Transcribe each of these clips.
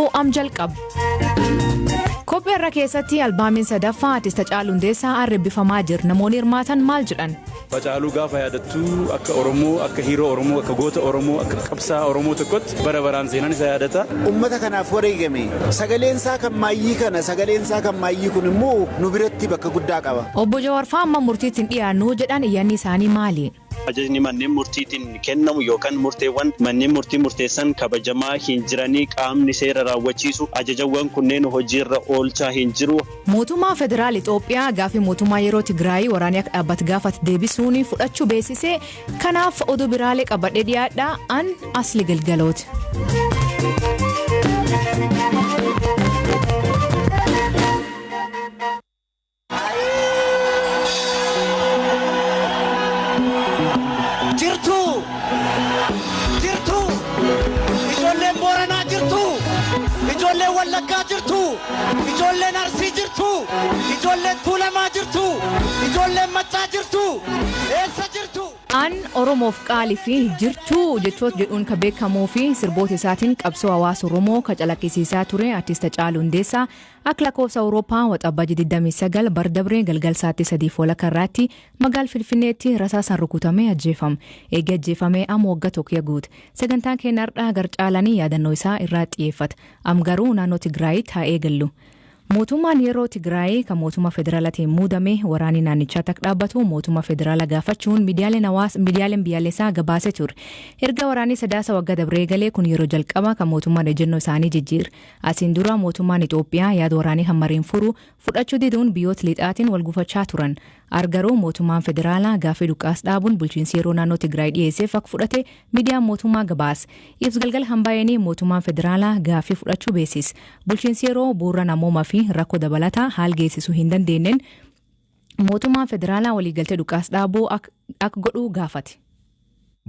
Dhufu am jalqabu. Kophee irra keessatti albaamiin sadaffaa Artist Hacaaluu Hundeessaa eebbifamaa jira. Namoonni hirmaatan maal jedhan? Hacaaluu gaafa yaadattu akka Oromoo, akka hero Oromoo, akka goota Oromoo, akka qabsaa Oromoo tokkotti bara baraan seenaan isa yaadata. Uummata kanaaf wareegame sagaleen isaa kan maayyii kana sagaleen isaa kan maayyii kun immoo nu biratti bakka guddaa qaba. Obbo Jawaar fa'aa amma murtiitti hin dhiyaannu jedhan iyyanni isaanii maali? Ajajni manneen murtiitiin kennamu yookaan murteewwan manneen murtii murteessan kabajamaa hin jiranii qaamni seera raawwachiisu ajajawwan kunneen hojiirra oolchaa hin jiru. Mootummaa Federaal Itoophiyaa gaafii mootummaa yeroo Tigraay waraanni akka dhaabbatu gaafate deebisuun fudhachuu beeksise. Kanaaf oduu biraalee qabadhee dhiyaadhaa an asli galgalooti. Jirtu! Jirtu! Ijoolleen Booranaa jirtu! Ijoolleen Wallaggaa jirtu! Ijoolleen Arsii jirtu! Ijoolleen Tuulamaa jirtu! Ijoolleen Maccaa jirtu! Eessa jirtu? An Oromoof qaalii fi jirtuu jechoota jedhuun kan beekamuu fi sirboota isaatiin qabsoo hawaasa Oromoo kan calaqqisiisaa ture Artist Hacaaluu Hundeessaa akka lakkoofsa Awurooppaa Waxabajji 29 bar dabree galgal sa'aatii 3:30 irraatti magaala Finfinneetti rasaasaan rukutamee ajjeefame. Eegee ajjeefamee amma waggaa tokko guute. Sagantaan keenya har'aa gar caalanii yaadannoo isaa irraa xiyyeeffata. Am garuu naannoo Tigraayitti haa eegallu. Mootummaan yeroo Tigraay kan mootummaa federaalaatiin muudame waraanni naannichaa akka dhaabbatu mootummaa federaalaa gaafachuun miidiyaaleen biyyaalessaa gabaasee ture. Erga waraanni Sadaasa waggaa dabree galee kun yeroo jalqaba kan mootummaan ejjennoo isaanii jijjiire. Asiin dura mootummaan Itoophiyaa yaada waraanii hammariin furu fudhachuu diduun biyyoota lixaatiin wal gufachaa turan. Argaruu mootummaan federaalaa gaaffii dhukaas dhaabuun bulchiinsi yeroo naannoo Tigraay dhiyeesseef akka fudhate miidiyaan mootummaa gabaase. Ibsa galgala hambaa'een mootummaan federaalaa gaaffii fudhachuu beeksise. Bulchiinsi yeroo bu'uura namoomaa fi rakkoo dabalataa haal geessisuu hin dandeenyeen mootummaan federaalaa waliigaltee dhukaas dhaabuu akka godhu gaafate.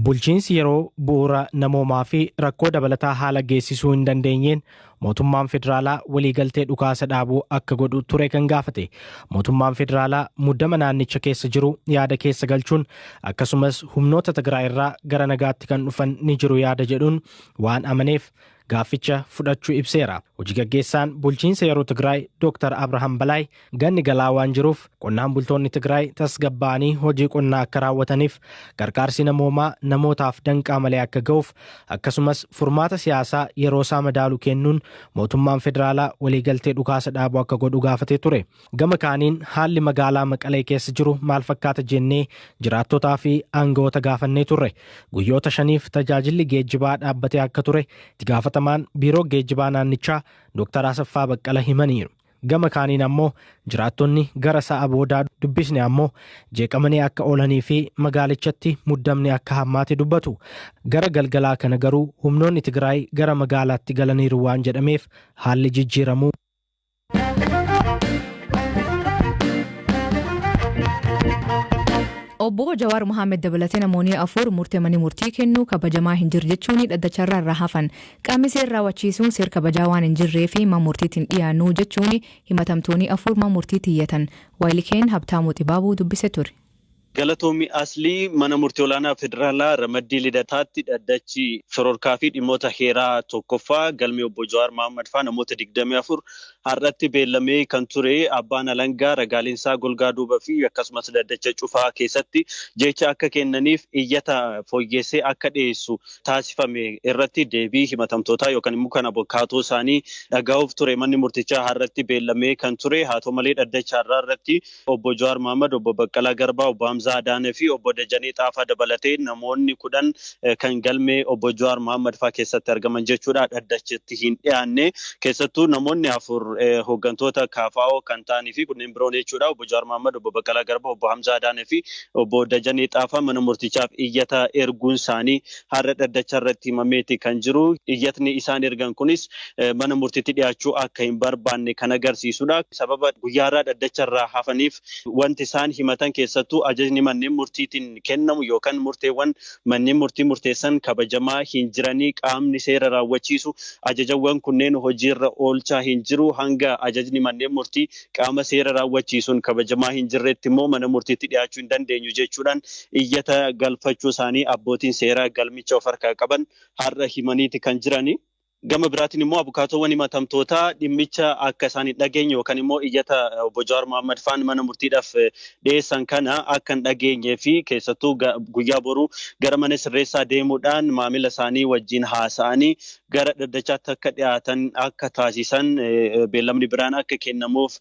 Bulchiinsi yeroo bu'uura namoomaa fi rakkoo dabalataa haala geessisuu hin dandeenyeen mootummaan federaalaa waliigaltee dhukaasa dhaabuu akka godhu ture kan gaafate. Mootummaan federaalaa muddama naannicha keessa jiru yaada keessa galchuun akkasumas humnoota Tigraay irraa gara nagaatti kan dhufan ni jiru yaada jedhuun waan amaneef gaafficha fudhachuu ibseera. Hojii gaggeessaan bulchiinsa yeroo Tigraay Dr. Abrahaam Balaay ganni galaa waan jiruuf qonnaan bultoonni Tigraay tasgabbaa'anii hojii qonnaa akka raawwataniif, gargaarsi namoomaa namootaaf danqaa malee akka ga'uuf, akkasumas furmaata siyaasaa yeroo isaa madaalu kennuun mootummaan federaalaa waliigaltee dhukaasa dhaabuu akka godhu gaafatee ture. Gama kaaniin haalli magaalaa Maqalee keessa jiru maal fakkaata jennee jiraattotaa fi aangawoota gaafannee turre. Guyyoota 5f tajaajilli geejjibaa dhaabbatee akka ture itti gaafatamaan biiroo geejjibaa naannichaa Dr. Asaffaa Baqqala himaniiru. Gama kaaniin ammoo jiraattonni gara sa'a boodaa dubbisne ammoo jeeqamanii akka oolanii fi magaalichatti muddamni akka hammaate dubbatu. Gara galgalaa kana garuu humnoonni Tigraay gara magaalaatti galaniiru waan jedhameef haalli jijjiiramuu. Obbo Jawaar Mohaammed dabalatee namoonni afur murteemanii murtii kennuu kabajamaa hin jirre jechuun dhaddacharraa irraa hafan. Qaamni seera raawwachiisuun seera kabajaa waan hin jirree fi mana murtiitiin dhiyaannu jechuun himatamtoonni afur mana murtiitti iyyatan. Waayilikeen Habtaamuu Xibaabuu dubbise ture. Galatoomi Aslii. Mana murtii olaanaa federaalaa ramaddii Lidataatti dhaddachi shororkaa fi dhimmoota heeraa tokkoffaa galmee obbo Jawaar Mohaammed faa namoota 24 har'atti beellamee kan ture abbaan alangaa ragaaleensaa golgaa duuba fi akkasumas dhaddacha cufaa keessatti jecha akka kennaniif iyyata fooyyessee akka dhiyeessu taasifame irratti deebii himatamtootaa yookaan immoo kan abukaatoo isaanii dhaga'uuf ture manni murtichaa har'atti beellamee kan ture. Haa ta'u malee dhaddacha har'aa irratti obbo Jawaar Mohaammed, obbo Baqqalaa Garbaa, obbo Hamzaa Adaanee fi obbo Dajanee Xaafaa dabalatee namoonni 10 kan galmee obbo Jawaar Mohaammed faa keessatti argaman jechuudha dhaddachatti hin dhiyaanne. Keessattuu namoonni afur hooggantoota KFO kan ta'anii fi kunneen biroon jechuudha obbo Jawaar Mohaammed, obbo Baqqalaa Garbaa, obbo Hamzaa Adaanee fi obbo Dajanee Xaafaa mana murtichaaf iyyata erguun isaanii har'a dhaddacha irratti himameeti kan jiru. Iyyatni isaan ergan kunis mana murtiitti dhiyaachuu akka hin barbaanne kan agarsiisudha. Sababa guyyaa har'aa dhaddacha irraa hafaniif wanti isaan himatan keessattuu ajajni manneen murtiitiin kennamu yookaan murteewwan manneen murtii murteessan kabajamaa hin jiranii, qaamni seera raawwachiisu ajajawwan kunneen hojiirra oolchaa hin jiru, hanga ajajni manneen murtii qaama seera raawwachiisuun kabajamaa hin jirretti immoo mana murtiitti dhiyaachuu hin dandeenyu jechuudhaan iyyata galfachuu isaanii abbootiin seeraa galmicha of harkaa qaban har'a himaniiti kan jirani. Gama biraatiin immoo abukaatowwan himatamtootaa dhimmicha akka isaan hin dhageenye yookaan immoo iyyata obbo Jawaar Mohaammed faan mana murtiidhaaf dhiyeessan kana akka hin dhageenyee fi keessattuu guyyaa boruu gara mana sirreessaa deemuudhaan maamila isaanii wajjin haasa'anii gara dhaddachaatti akka dhiyaatan akka taasisan beellamni biraan akka kennamuuf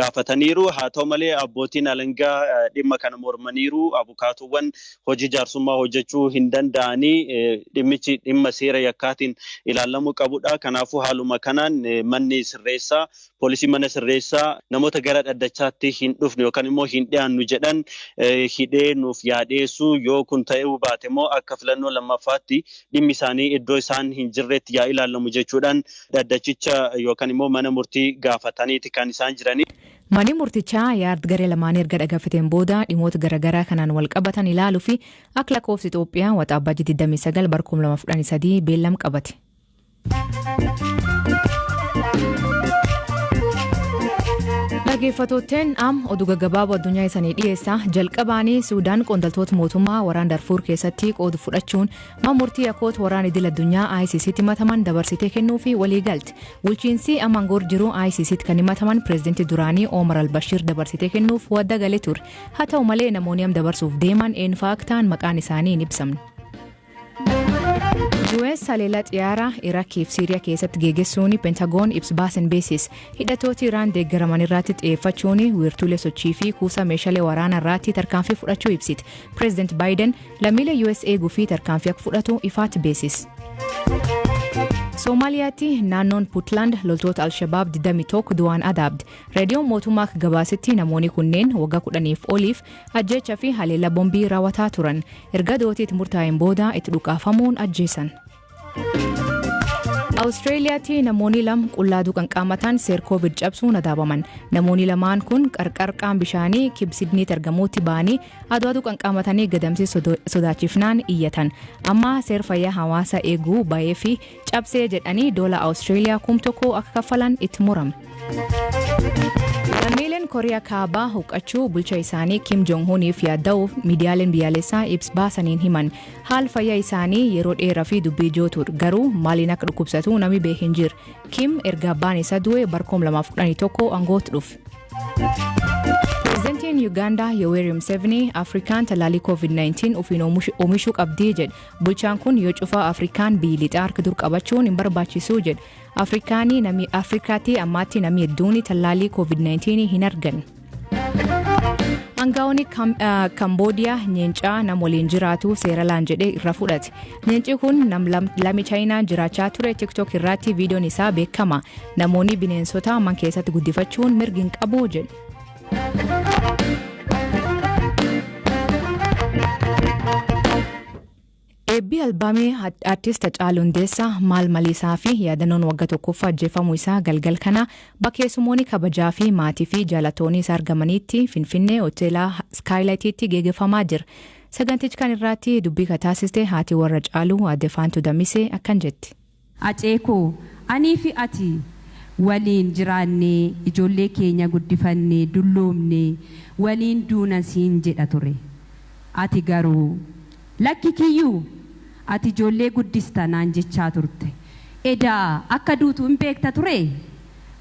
gaafataniiru. Haa ta'u malee, abbootiin alangaa dhimma kana mormaniiru. Abukaatowwan hojii jaarsummaa hojjechuu hin danda'anii, dhimmichi dhimma seera yakkaatiin ilaalamuu qabudha. Kanaafuu haaluma kanaan manni sirreessaa, poolisii mana sirreessaa namoota gara dhaddachaatti hin dhufne yookaan immoo hin dhiyaannu jedhan hidhee nuuf yaadheessu, yoo kun ta'uu baate immoo akka filannoo lammaffaatti dhimmi isaanii iddoo isaan hin jirretti yaa ilaalamu jechuudhaan dhaddachicha yookaan immoo mana murtii gaafataniiti kan isaan jiranii. Manni murtichaa yaada garee lamaan erga dhaggeeffateen booda dhimmoota garaagaraa kanaan wal qabatan ilaaluu fi akka lakkoofsa Itoophiyaa Waxabajjii 29 bara 2013 beellam qabate. Dhaggeeffattootteen, am oduu gaggabaaboo addunyaa isanii dhiyeessa. Jalqabaanii, Suudaan qondaaltota mootummaa waraan Darfuur keessatti qooda fudhachuun mana murtii yakkoota waraan idil addunyaa ICCtti himataman dabarsitee kennuu fi walii galte. Bulchiinsi amma aangoor jiru ICCtti kan himataman pireezidantii duraanii Omar al-Bashir dabarsitee kennuuf wadda galee ture. Haa ta'u malee, namoonni am dabarsuuf deeman eenyu akka ta'an maqaan isaanii hin ibsamne. US haleellaa xiyyaaraa Iraakii fi Siiriyaa keessatti geggeessuun Pentagoon ibsa baasen beeksise. Hidhattooti Iraan deeggaraman irratti xiyyeeffachuun wiirtuulee sochii fi kuusaa meeshaalee waraanaa irratti tarkaanfii fudhachuu ibsite. Pireezidaant Baayiden lammiilee US eeguu fi tarkaanfii akka fudhatu ifaatti beeksise. Soomaaliyaatti naannoon Puntland loltoota Alshabaab 21 du'aan adaabde. Reediyoon mootummaa akka gabaasetti namoonni kunneen waggaa 10f oliif ajjeechaa fi haleellaa bombii raawwataa turan. Erga dootiitti murtaa'een booda itti dhukaafamuun ajjeesan. Awustreeliyaatti namoonni lama qullaa duqan seer Koovid cabsuun adabaman. Namoonni lamaan kun qarqar qaam bishaanii Kib Sidniitti argamuutti ba'anii aduu aduu qanqaamatanii gadamsee sodaachifnaan iyyatan. Amma seer fayyaa hawaasa eeguu ba'ee fi cabsee jedhanii doola Awustreeliyaa 1000 akka kaffalan itti murame. Lammiileen Kooriyaa Kaabaa huqqachuu bulcha isaanii Kim Jong Uniif yaadda'uuf miidiyaaleen biyyaalessaa ibsa baasaniin himan. Haal fayyaa isaanii yeroo dheeraa fi dubbii ijoo ture, garuu maaliin akka dhukkubsatu namni beek hin jiru. Kim erga abbaan isaa du'e bara 2011 aangootti dhufe. Pireezidantiin Yuugaandaa Yoweri Museveni Afrikaan talaalii COVID-19 ofiin oomishuu qabdii jedhe. Bulchaan kun yoo cufaa Afrikaan biyyi lixaa harka dur qabachuun hin barbaachisuu jedhe. Afrikaatti ammaatti namni hedduun tallaalii COVID-19 hin argan. Aangaa'onni Kamboodiyaa nyeencaa nama waliin jiraatu seera laan jedhee irra fudhate. Nyeenci kun nam lami Chaayinaa jiraachaa ture. TikTok irratti viidiyoon isaa beekama. Namoonni bineensota man keessatti guddifachuun mirgi hin qabu jedhu. Eebbi albaamii artist Hacaaluu Hundeessaa maal maliisaa fi yaadannoon waggaa tokkoffaa ajjeefamuu isaa galgal kana bakka keessummoonni kabajaa fi maatii fi jaalatoonni isaa argamanitti Finfinnee hoteela Skylightiitti geggeeffamaa jira. Sagantichi kan irratti dubbii kataasiste haati warra Caaluu, Aadde Faantuu Damisee, akkan jetti. Acee koo, anii fi ati waliin jiraannee, ijoollee keenya guddifannee, dulloomnee waliin duuna siin jedha ture. Ati garuu "Lakki kiyyuu, ati ijoollee guddista" naan jechaa turte. Edaa akka duutu hin beekta ture?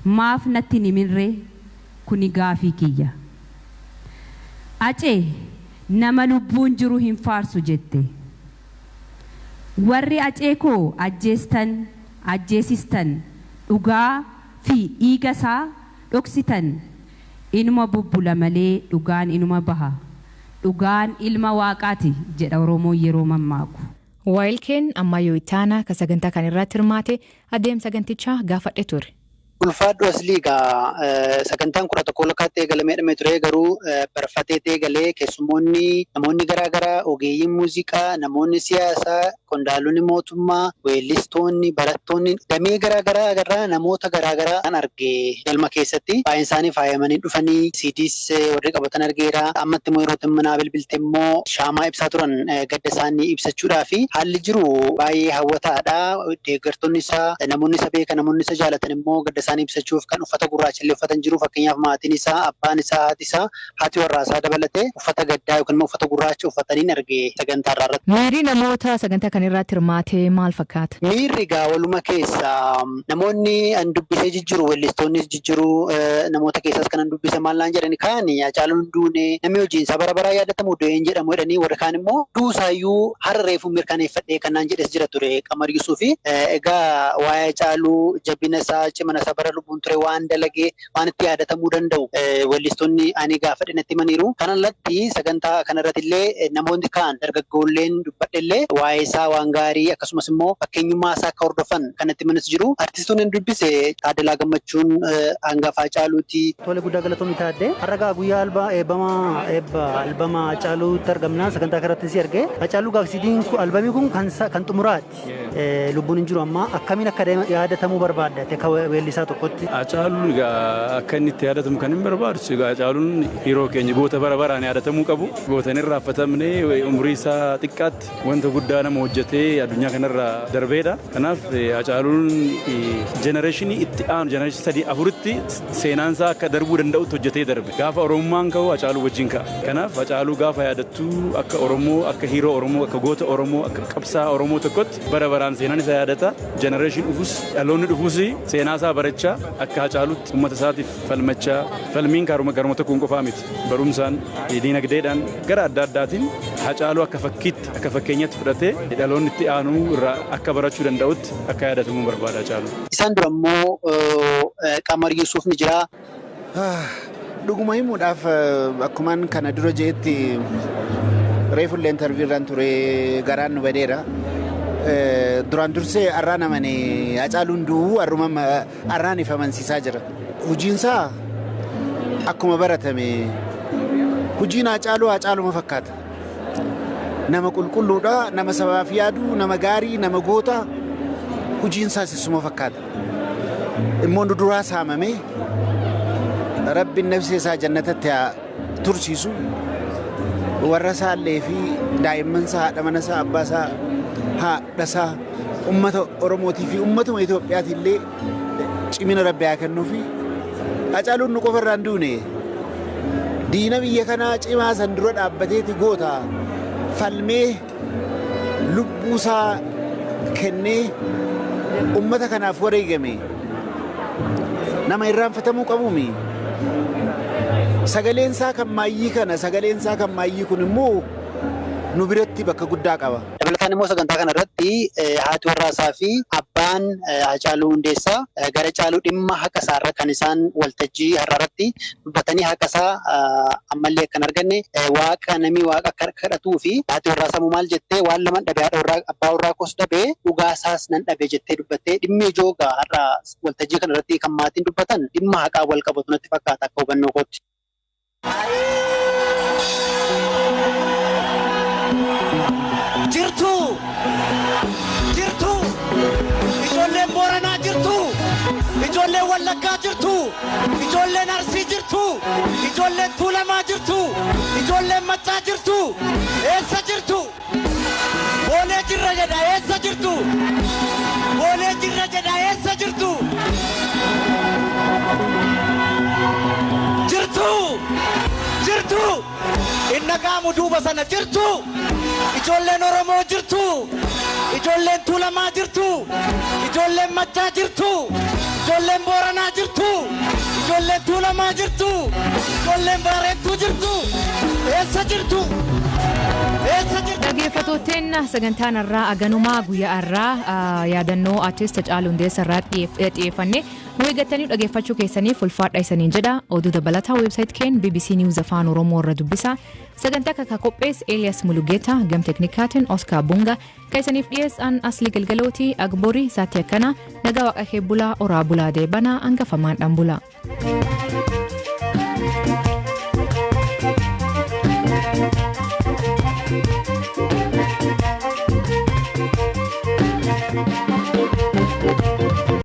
Maaf natti hin himinree? Kuni gaafii kiyya. Acee, nama lubbuun jiru hin faarsu jette. Warri acee koo ajjeestan, ajjeesistan, dhugaa fi dhiiga isaa dhoksitan, inuma bubbula malee dhugaan inuma baha. Dhugaan ilma Waaqaati jedha Oromoon yeroo mammaaku. Waayilkeen Ammayyoo Ittaanaa kan sagantaa kan irratti hirmaate adeemsa sagantichaa gaafadhe ture. Ulfaadhu Aslii, egaa sagantaan 11 lakkaatti eegalamee dhamee ture, garuu barfatee eegalee. Keessummoonni, namoonni garaagaraa, ogeeyyiin muuziqaa, namoonni siyaasaa, qondaalonni mootummaa, weellistoonni, barattoonni damee garaagaraa irraa namoota garaagaraa kan arge galma keessatti. Baay'een isaanii faayamanii dhufanii, siidiis warri qabatan argeera. Ammatti immoo yeroo manaa bilbilte immoo shaamaa ibsaa turan gadda isaanii ibsachuudhaa fi haalli jiru baay'ee hawwataadha. Deeggartoonni isaa, namoonni isa beekan, namoonni isa jaalatan immoo gadda isaanii ibsachuuf kan uffata gurraacha illee uffatan jiru. Fakkeenyaaf maatiin isaa, abbaan isaa, haati isaa, haati warraa isaa dabalatee uffata gaddaa yookiin immoo uffata gurraacha uffataniin arge sagantaa irraa irratti. Miirri namoota sagantaa kana irratti hirmaatee maal fakkaata? Miirri egaa waluma keessa namoonni an dubbisee jijjiru, weellistoonnis jijjiru, namoota keessaas kan an dubbise maal naan jedhani kaan Hacaaluun duune, namni hojiin isaa bara baraa yaadatamu du'een jedhamu jedhanii, warri kaan immoo duusaayyuu har'a reefuu mirkaneeffadhee kan naan jedhes jira ture Qamar Yusuufi. Egaa waa'ee Hacaaluu, jabina isaa, cimina isaa, bara lubbuun ture waan dalagee waan itti yaadatamuu danda'u weellistoonni ani gaafadhe natti himaniiru. Kana alatti sagantaa kanarratti illee namoonni kaan dargaggoolleen dubbadhe illee waa'ee isaa waan gaarii akkasumas immoo fakkeenyummaa isaa akka hordofan kan natti himanis jiru. Artistoonni ani dubbise Taaddalaa Gammachuun hangafa Hacaaluuti. Tole, guddaa galatoomii Taaddee. Har'a gaa guyyaa alba eebbama eebba albama Hacaaluutti argamna, sagantaa kanatti si arge. Hacaaluu gaafsiidiin albamii kun kan xumuraati. Lubbuun hin jiru amma, akkamiin akka yaadatamuu barbaadda akka weellisaa tokkotti? Hacaaluun egaa akka inni itti yaadatamu kan hin barbaadu, egaa Hacaaluun hero keenya, goota bara baraan yaadatamuu qabu. Goota hin irraanfatamne, umurii isaa xiqqaatti wanta guddaa nama hojjetee addunyaa kanarraa darbeedha. Kanaaf Hacaaluun generationii itti aanu, generationii sadii afuritti seenaan isaa akka darbuu danda'utti hojjetee darbe. Gaafa Oromummaan ka'u Hacaaluu wajjin ka'a. Kanaaf Hacaaluu gaafa yaadattu akka Oromoo, akka hero Oromoo, akka goota Oromoo, akka qabsaa Oromoo tokkotti bara baraan seenaan isa yaadata. Generation dhufus, dhaloonni dhufus seenaa isaa barachaa akka Hacaalutti uummata isaatiif falmachaa, falmiin karuma garuma tokkoon qofaa miti. Barumsaan, diinagdeedhaan, gara adda addaatiin Hacaaluu akka fakkiitti, akka fakkeenyatti fudhatee dhaloonni itti aanu irraa akka barachuu danda'utti akka yaadatamuu barbaada Hacaaluu. Isaan dura immoo Qamar Yusuuf ni jira. Dhuguma himuudhaaf, akkumaan kana dura jeetti, reefullee interview irraan ture, garaan nu badeera. Duraan dursee arraan amane, Hacaaluun du'uu arruma arraan if amansiisaa jira. Hojiinsaa akkuma baratame, hojiin Hacaaluu Hacaaluma fakkaata. Nama qulqulluudha, nama sabaaf yaadu, nama gaarii, nama goota, hojiinsaas isuma fakkaata. Immoo nu duraa saamame, Rabbiin nafsee isaa jannatatti haa tursiisu. Warra isaallee fi daa'imman isaa, haadha mana isaa, abbaa isaa, haadha isaa, uummata Oromootii fi uummatuma Itoophiyaatii illee cimina Rabbi haa kennuufi. Hacaaluun nu qofa irraa hin duune. Diina biyya kanaa cimaa san dura dhaabbateeti goota falmee lubbuusaa kennee uummata kanaaf wareegame. Nama irraanfatamuu qabuumi. Sagaleen isaa kan maayyii kana, sagaleen isaa kan maayyii kun immoo nu biratti bakka guddaa qaba. Dabalataan immoo sagantaa kana irratti haati warraasaa fi abbaan Hacaaluu Hundeessaa gara caaluu dhimma haqa isaarra kan isaan waltajjii har'a irratti dubbatanii, haqa isaa ammallee akka hin arganne waaqa namni waaqa akka kadhatuu fi haati warraasaa immoo maal jettee, "Waan lama dhabe, haadha warraa, abbaa warraa koos dhabe, dhugaa isaas nan dhabe," jettee dubbattee. Dhimmi ijoo har'a waltajjii kana irratti kan maatiin dubbatan dhimma haqaa wal qabatu natti fakkaata akka hubannoo kootti. Jirtu! Jirtu! Ijoolleen Booranaa jirtu! Ijoolleen Wallaggaa jirtu! Ijoolleen Arsii jirtu! Ijoolleen Tuulamaa jirtu! Ijoolleen Maccaa jirtu! Eessa jirtu? Boolee jirra jedha, eessa jirtu? Boolee jirra jedha, eessa jirtu? Jirtu! Jirtu! Inni gaamu duuba sana jirtu! Ijoolleen Oromoo jirtu! Ijoolleen Tuulamaa jirtu! Ijoolleen Maccaa jirtu! Ijoolleen Booranaa jirtu! Ijoolleen Tuulamaa jirtu! Ijoolleen Baarentuu jirtu! Eessa jirtu? Eessa jirtu? Dhaggeeffattootteen, sagantaan har'aa aganumaa. Guyyaa har'aa yaadannoo artist Hacaaluu Hundeessaa irraa dhiyeeffanne nu eeggattanii dhaggeeffachuu keessaniif ulfaadha isaniin jedha. Oduu dabalataa website keen BBC News Afaan Oromoo irra dubbisa. Sagantaa kana qopheesse Elias Mulugeeta, gam teknikaatiin Oscar Bunga, kan isaniif dhiyeessan Asli Galgalooti. Agborii saatti akkana nagaa waaqa kee bulaa, oraa bulaa, deebanaa hangafamaan dhaan bulaa.